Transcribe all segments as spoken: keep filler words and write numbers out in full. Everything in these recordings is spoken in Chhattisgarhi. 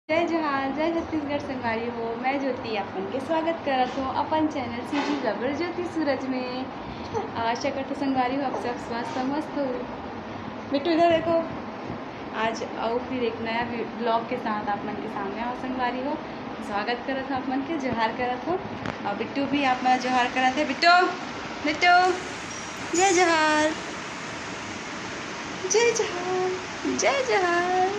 जय जोहार, जय छत्तीसगढ़ संगवारी हो। मैं ज्योति आप मन के स्वागत करत हूँ अपन चैनल सूजी ब्लॉगर ज्योति सूरज में। आशा करत हूँ संगवारी हो आप सब स्वस्थ और मस्त हो। बिट्टू इधर देखो, आज अउ फिर एक नया ब्लॉग के साथ आप मन के सामने आओ संगवारी हो। स्वागत करत हूँ आप मन के, जोहार करत हूँ। और बिट्टू भी आप मन जोहार करत हे। बिट्टू, बिट्टू, जय जोहार, जय जोहार, जय जोहार।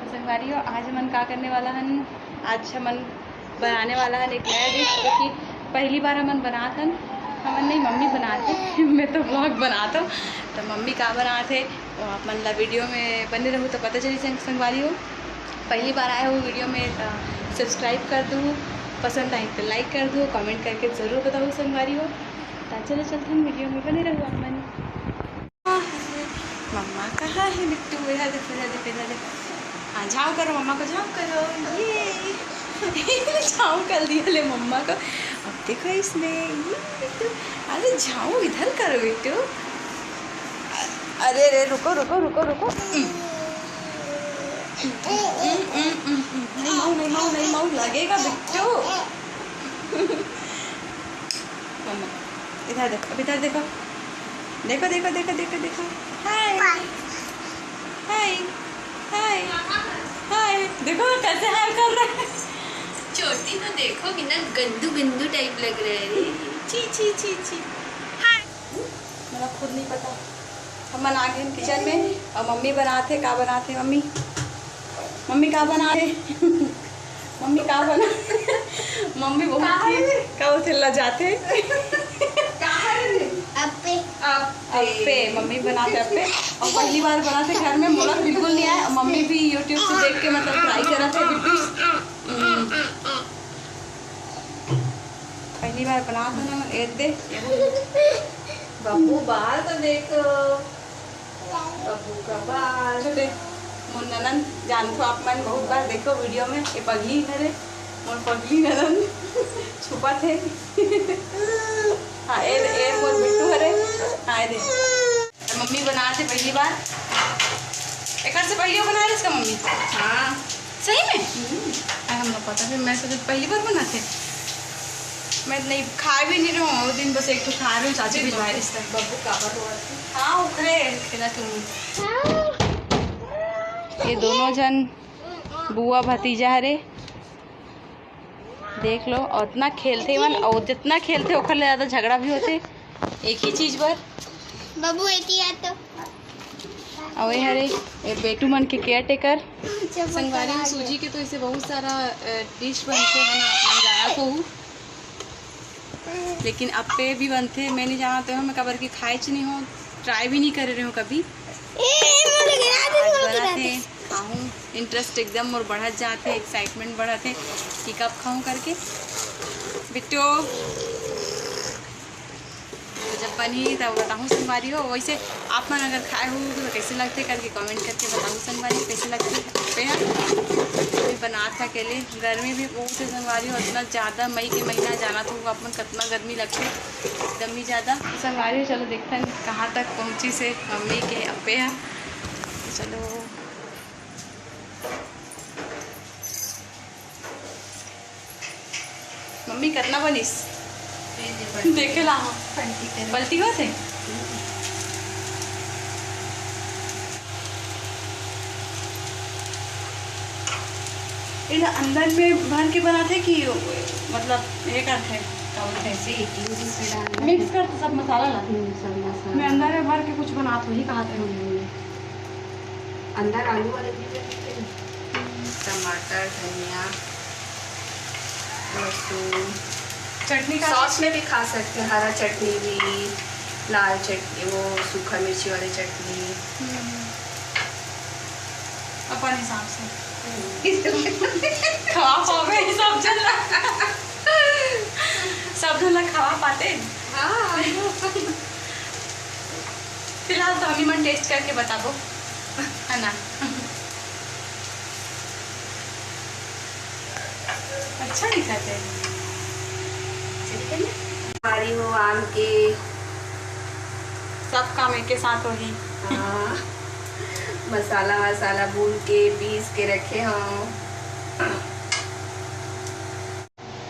संगवारी हो, आज हमन का करने वाला हन? आज हमन बनाने वाला हन एक नया डिश, जो कि पहली बार हमन बनात हन। हमन नहीं, मम्मी बनात हे। मैं तो ब्लॉग बनात हूँ, तो मम्मी का बनात हे, वो आप मन ला वीडियो में बने रहू तो पता चली संग-, संगवारी हो। पहली बार आए हो वीडियो में तो सब्सक्राइब कर दू, पसंद आए तो लाइक कर दू, कमेंट करके जरूर बताओ संगवारी हो। तो चलो चलते हैं वीडियो में, बने रहू आप मन। मम्मा कहाँ है बिट्टू? इधर देखो, इधर देखो, इधर देखो। हाँ, झाऊ करो, मम्मा को झाऊ करो। ये झाऊ कर दिया ले मम्मा को। अब देखो इसमें, ये बिट्टू, अरे झाऊ इधर करो बिट्टू। अरे रे, रुको, रुको, रुको, रुको। नहीं माऊ, नहीं माऊ, नहीं माऊ, लगेगा बिट्टू। मम्मा, इधर देखो, अब इधर देखो। देखो, देखो, देखो, देखो, देखो। हाय। हाय। हाय। हाय। देखो कैसे हाय कर रहा है। चोटी तो देखो, कितना गंदू गंदू टाइप लग रहा है रे। छी, छी, छी, छी। हाय। मेरा खुद नहीं पता। हमन आ गए किचन में और मम्मी बनात हे। का बनात हे मम्मी? मम्मी का बनात हे? मम्मी का बना? मम्मी बहुत ही का होथे, लजात हे। अप्पे। अप्पे। अप्पे, मम्मी बनात हे अप्पे। और पहली बार बनात हे घर में, मोला बिल्कुल नहीं आए। मम्मी भी YouTube से देख के मतलब ट्राई करत हे बिट्टू। हम्म। पहली बार बनात हे ना, ये दे। बब्बू बाहर तो देखो। बब्बू का बाल। छोटे, मोर ननन जानथो आप मन, बहुत बार देखो वीडियो में, ये पगली हरे, मोर पगली ननन छुपत हे। हाँ, ए, ए मोर बिट्टू हरे। हाँ, ए दे। मम्मी बनात हे पहली बार। एकर से पहले बना रहे इसका मम्मी? हाँ। सही में? हम्म। अरे, हमला पता, फिर मैं सोचे पहली बार बनात हे। मैं नहीं, खाए भी नहीं रही हूँ, वो दिन बस एक ठो खाए रही हूँ, चाची भिजवाए रिहिस त। बब्बू काबर रोवत हे? हाँ, उखरे खेला तुम। ये दोनों जन बुआ भतीजा हरे, देख लो, और इतना खेलथे एमन, और जितना खेलथे ओखर ले ज्यादा झगड़ा भी होथे एक ही चीज बर। बब्बू एती आ तो। अउ ये हरे, ये बेटू मन के केयर टेकर। संगवारी हो, सूजी के तो ऐसे बहुत सारा, अ, डिश बनथे, है ना, आप मन जानत होहू। लेकिन अप्पे भी बनथे, मैं नहीं जानत हों, मैं काबर कि खाएच नहीं हों, ट्राई भी नहीं करे रहे हों कभी। ए, ए, मोर गिरा दे, आज मोर गिरा बनाथे, दे। खाहूँ, इंटरेस्ट एकदम मोर बढ़त जाथे, एक्साइटमेंट बढ़त हे कि कब खाहूँ करके। बिट्टू, तो जब बनही तब बताहूँ संगवारी हो। वैसे आप मन अगर खाए हो तो कैसे लगथे करके कमेंट करके बताहू संगवारी हो, कैसे लगथे अप्पे ह। मैं बनात हूँ अकेले, गर्मी भी बहुत हे संगवारी हो, इतना ज़्यादा मई के महीना जानत हो आप मन कितना गर्मी लगथे, एकदम ही ज़्यादा। संगवारी हो, चलो देखथन कहाँ तक पहुँचिस हे मम्मी के अप्पे ह। चलो। मम्मी, कतना बनिस? देखे ला हम। पलटी करे। पलटी होत हे? एला अंदर में भर के बनाथे कि मतलब ये करथे, का बोलथे? ऐसे eating juice में डालना मिक्स है। करथे सब मसाला ला। हम्म, सब मसाला। मैं अंदर में भर के कुछ बनात होही, कहात होही। हम्म। अंदर आलू वाले भी बनथे। टमाटर, धनिया, लहसुन। चटनी का सॉस में भी खा सकते हैं, हरा चटनी भी, लाल चटनी, वो सूखा मिर्ची वाली चटनी। हम्म। अपन हिसाब से। हम्म। खवा पाबे सब झन ला। सब झन ला खवा पाते। हाँ। फिलहाल तो हम ही मन टेस्ट करके बताबो, है ना? अच्छा दिखत हे। ठीक है ना? हमारी हो आम के। सब काम एक के साथ होही। हाँ। मसाला वसाला भून के पीस के रखे हूँ।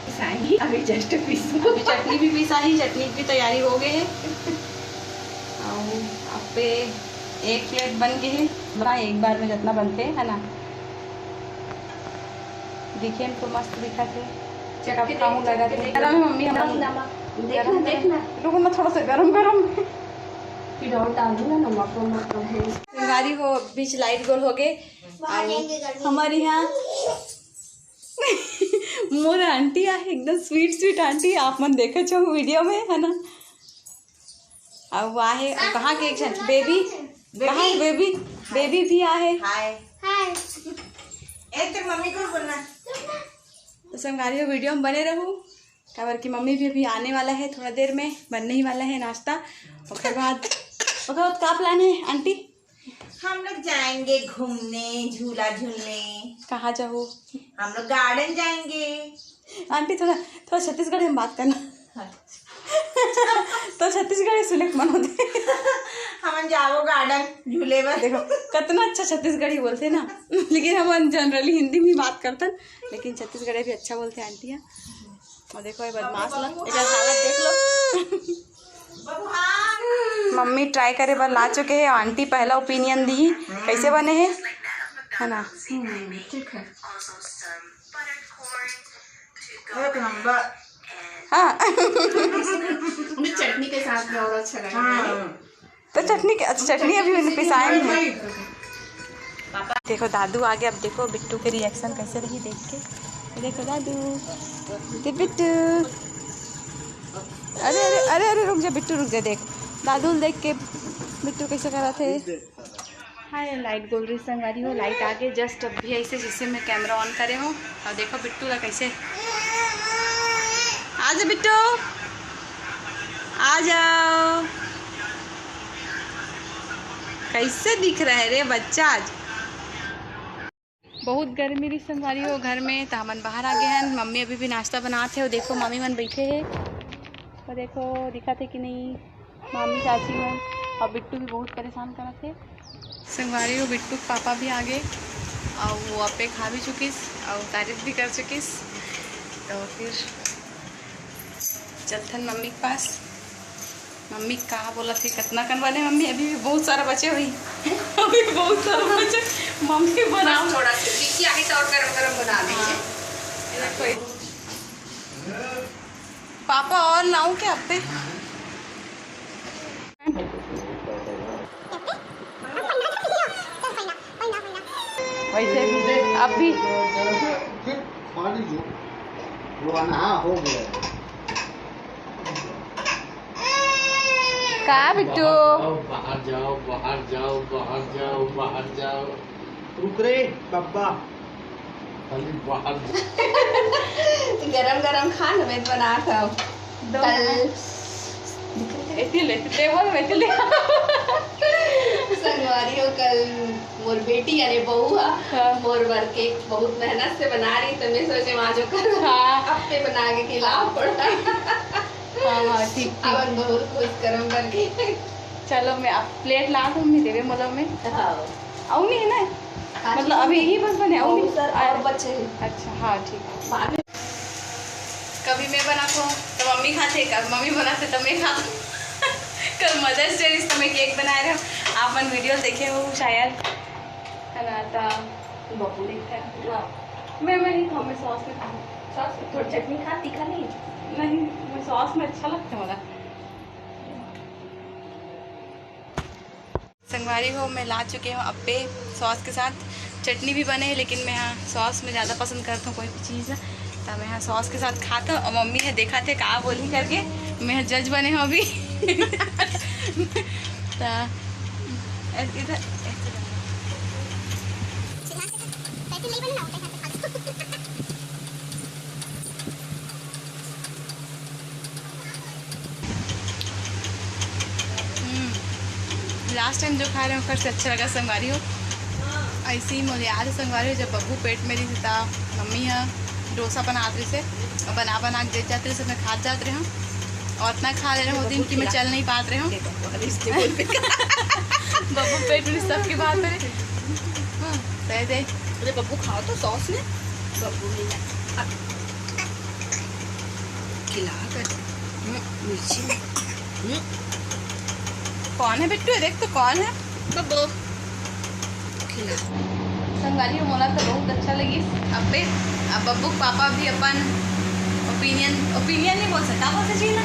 पिसाही, अभी just पीसू। अभी चटनी भी पिसाही, चटनी की तैयारी हो गई है। अउ अप्पे एक प्लेट बन गए है। बड़ा एक बार में जितना बनते है ना, दिखे में तो मस्त दिखा थे। चख के अब खाऊं देख, लगा चख के थे। देख। गरम है मम्मी, हम नमक, नमक। देखना, गरम, देखना। रुको ना, थोड़ा सा गरम गरम। फिर और डाल दूंगा नमक, नमक कम है। संगवारी हो, बीच लाइट गोल हो गए। हमारे यहाँ मोर आंटी आहे, एकदम स्वीट स्वीट आंटी, आप मन देखे छो वीडियो में, है ना? अब वो आहे, अब कहाँ के एक झन बेबी, कहाँ है बेबी? बेबी भी आहे। हाय। हाय। ए, तेरे मम्मी को बोलना। तो संगवारी हो, वीडियो में बने रहू, काबर कि मम्मी भी अभी आने वाला है, थोड़ा देर में बनने ही वाला है नाश्ता। ओकर बाद, ओकर बाद का प्लान है आंटी? हम लोग जाएंगे घूमने, झूला झूलने। कहाँ जाओ? हम लोग गार्डन जाएंगे। आंटी, थोड़ा, थोड़ा छत्तीसगढ़ी में बात करना। हाँ। तो छत्तीसगढ़ी सुने के मन होते। हमन जाबो गार्डन झूले बर। देखो, कितना अच्छा छत्तीसगढ़ी बोलते ना, लेकिन हम जनरली हिंदी में बात करतन, लेकिन छत्तीसगढ़ी भी अच्छा बोलते आंटी है। और देखो ये बदमाश लोग, एकर हालत देख लो। मम्मी ट्राई करे बर ला चुके हैं, आंटी पहला ओपिनियन दी, कैसे बने हैं, है ना? हम्म, ठीक है। एक नंबर। हाँ। चटनी के साथ में और अच्छा लगेगा। हाँ। तो चटनी के, अच्छा, चटनी अभी उन्हें पिसाए नहीं है। देखो दादू आगे, अब देखो बिट्टू के रिएक्शन कैसे रही देख के। ये देखो दादू, ये बिट्टू। अरे अरे अरे अरे, रुक जा बिट्टू, रुक जा। देख दादू देख के बिट्टू कैसे करा थे। हाँ, ये लाइट गोल रही संगवारी हो, लाइट आगे जस्ट अभी ऐसे जैसे मैं कैमरा ऑन करे हूँ। और देखो बिट्टू ला कैसे, आ जा बिट्टू, आ जाओ। कैसे दिख रहा है रे बच्चा आज? बहुत गर्मी रही संगवारी हो घर में, तो हमन बाहर आ गए हैं। मम्मी अभी भी नाश्ता बनात है। और देखो मम्मी मन बैठे हैं, और देखो दिखत है कि नहीं मम्मी चाची मन। और बिट्टू भी बहुत परेशान करत है। संगवारी हो बिट्टू के पापा भी आ गए, और वो आपे खा भी चुकिस और तारीफ भी कर चुकिस। तो फिर चलथन मम्मी के पास। मम्मी का बोला थे, कितना कन बने मम्मी? अभी भी बहुत सारा बचे हुई। अभी बहुत सारा बचे। मम्मी बनाओ। बस थोड़ा सा, क्योंकि आगे तो और गरम गरम बना देंगे। हाँ। ये देखो, पापा और लाऊं क्या आपे? वैसे भी अब भी। फिर पानी जो, वो आना, हाँ, हो गया। का बिट्टू? बाहर जाओ, बाहर जाओ, बाहर जाओ, बाहर जाओ। रुक रे बब्बा। खाली बाहर। गरम गरम खाना मैं बना था दो कल। एती ले, टेबल में एती ले। संगवारी हो, कल मोर बेटी यानी बहू हा, हाँ। मोर बर केक बहुत मेहनत से बना रही, तो मैं सोचे वहाँ जो कर हाँ। आपे बना के खिलाओ पड़ा। हाँ, हाँ, ठीक, ठीक। अपन बहुत खुश करम करके। चलो, मैं अब प्लेट ला दूँ, मैं देवे मोला में। हाँ। आऊ नहीं है ना? हाँ, मतलब, ठीक अभी है। यही बस बने, आऊ बहुत नहीं? सर, और आ- बचे हैं। अच्छा, हाँ, ठीक है। बाद में कभी मैं बनात हूँ, तो मम्मी खाते, कभी मम्मी बनाते, तो मैं खात हूँ। कल मदर्स डे रहिस, तो मैं केक बनाए रहे हूँ। आप मन वीडियो देखे हो शायद, है ना? तो बबू देखता है। हाँ। मैं, मैं नहीं खाऊँ, मैं सॉस में खाऊँ। सॉस में? थोड़ी चटनी खा, तीखा नहीं? नहीं, मैं सॉस में अच्छा लगता है मला। संगवारी हो, मैं ला चुके हूँ अप्पे सॉस के साथ। चटनी भी बने है, लेकिन मैं हाँ सॉस में ज़्यादा पसंद करता हूँ कोई भी चीज़, तो मैं हाँ सॉस के साथ खाता हूँ। और मम्मी है, देखा थे का बोली करके, मैं जज बने हूँ अभी। तो ऐसे इधर, ऐसे करना। लास्ट टाइम जो खाए रहे ओकर से अच्छा लगा संगवारी हो। ऐसे ही मोर याद है संगवारी हो, जब बबू पेट में रही था, मम्मी है डोसा बनात रही से, और बना बना के दे जाते रहे, मैं खात जात रहे हूँ। और इतना खा ले रहे हूँ दिन कि मैं चल नहीं पात रहे हूँ। बबू पेट में सबकी बात है। दे दे। अरे बब्बू, खाओ तो सॉस में। बब्बू में ना। खिला कर। हम्म, मिर्ची में। हम्म। कौन है बिट्टू? देख तो कौन है। बब्बू। खिला। संगवारी हो, मोला तो बहुत अच्छा लगिस। अब्बे, अब बब्बू के पापा भी अपन ओपिनियन, ओपिनियन नहीं बोल सकता, बोल सकते ना।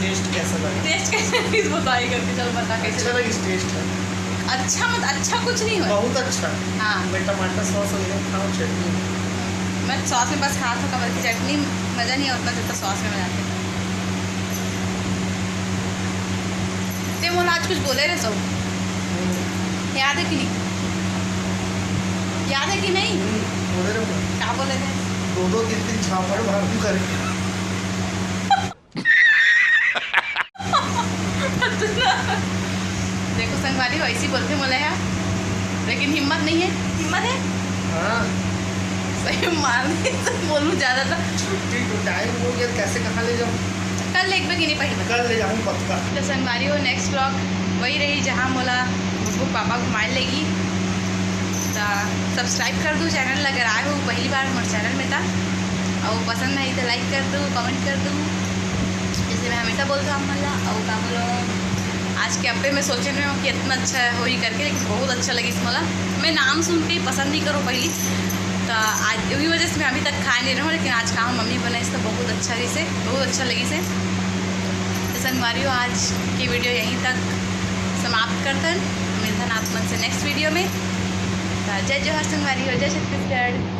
टेस्ट कैसा लगा? टेस्ट कैसे लगिस बताई करके, चल बता कैसे अच्छा लगा। लगिस, टेस्ट है। अच्छा मत, अच्छा कुछ नहीं हो। बहुत अच्छा। हाँ। मैं टमाटर सॉस और ये खाऊं, चटनी। मैं सॉस में बस खात हूँ, कमल की चटनी मज़ा नहीं आता जितना सॉस में मज़ा आता। ते मोला आज कुछ बोले रहे सो, हम्म। याद है कि नहीं? याद है कि नहीं? हम्म, बोले रहे। क्या बोले थे? दो दो तीन तीन झापड़ मार दूं करके। देखो संगवारी हो, ऐसी बोलते मोला यार, लेकिन हिम्मत नहीं है। हिम्मत है? हाँ। सही मार नहीं तो बोलूँ ज़्यादा तो। छुट्टी को टाइम हो गया, कैसे कहाँ ले जाऊँ? कल एक बार की नहीं पड़ी। कल ले जाऊँ पक्का। तो संगवारी हो, नेक्स्ट व्लॉग वही रही जहाँ मोला बब्बू पापा घुमाए लेगी। तो सब्सक्राइब कर दो चैनल, अगर आए हो पहली बार हमारे चैनल में, ता और पसंद आई तो लाइक कर दो, कमेंट कर दो, जैसे मैं हमेशा बोलता हूँ आप मन ला। और का बोलो, आज के अब्बे मैं सोचे में हूँ कि इतना अच्छा होही करके, लेकिन बहुत अच्छा लगिस मोला। मैं नाम सुन के ही पसंद नहीं करूँ पहली, तो आज वही वजह से मैं अभी तक खाए नहीं रहूँ, लेकिन आज का मम्मी बनाइस तो बहुत अच्छा रहिस हे, बहुत अच्छा लगिस हे। तो संगवारी हो, आज की वीडियो यहीं तक समाप्त करथन। मिलथन आप मन से नेक्स्ट वीडियो में। तो जय जोहार संगवारी हो, जय छत्तीसगढ़।